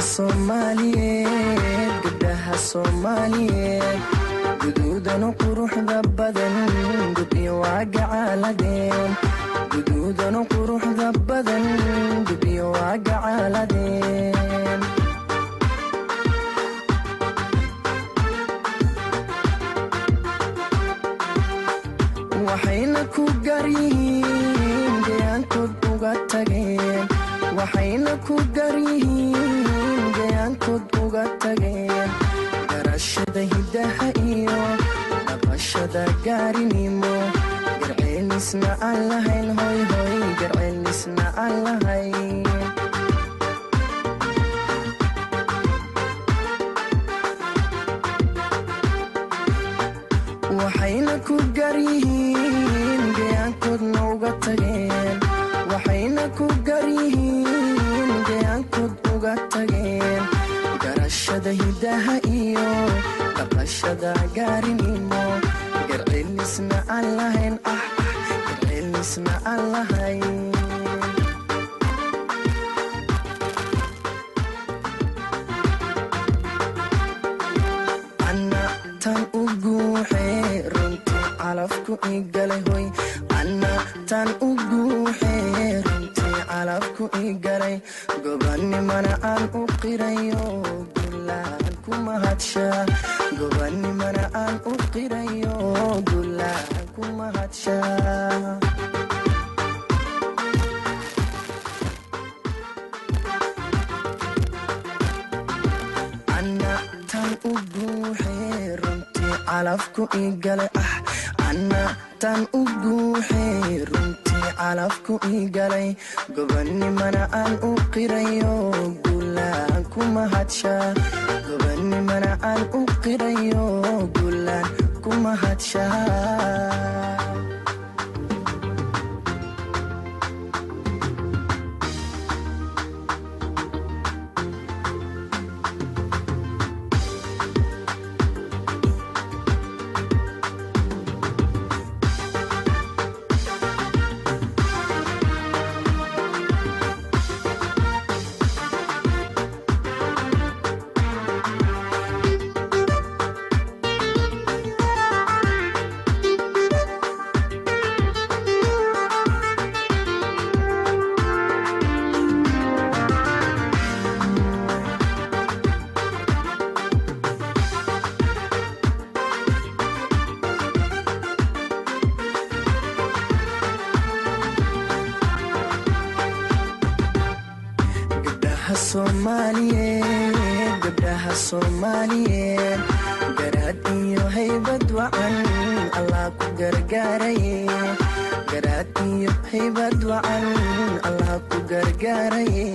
Gabdhaha Soomaaliyeed, gabdhaha Soomaaliyeed, guduudanu quruxda badan, gubyo waa gacaaladeen. Guduudanu quruxda badan, gubyo waa gacaaladeen. Waxayna ku gaar yihiin gayaankood uga tageen, waxayna ku gaar yihiin gayaankood uga tageen, garashada hiddaha iyo dhaqashada gaarinimo. Garceelisna aan lahayn, hoy hoy, garceelisna aan lahayn. Waxayna ku gaar yihiin gayaankoodna uga tageen, waxayna ku gaar yihiin gayaankood uga tageen, garashada hiddaha iyo dhaqashada gaarinimo. Garceelisna aan lahayn, ah ah, garceelisna aan lahayn. Anna tan u guuxee runtii calafku igalay, hoy, anna tan u guuxee runtii calafku igalay, gobanimana aan u qirayo, gulaan ku mahadshaa. Gobanimana aan u qirayo, gulaan ku mahadshaa. Anna tan u guuxee runtii calafku igalay, ah, anna tan u guuxee runtii calafku igalay, gobanimana aan u qirayo, gulaan ku mahadshaa. Gobanimana aan u qirayo, gulaan ku mahadshaa. Gabdhaha Soomaaliyeed, gabdhaha Soomaaliyeed, garaad iyo haybad wacan Allah ku gargaaraye. Garaad iyo haybad wacan Allah ku gargaaraye.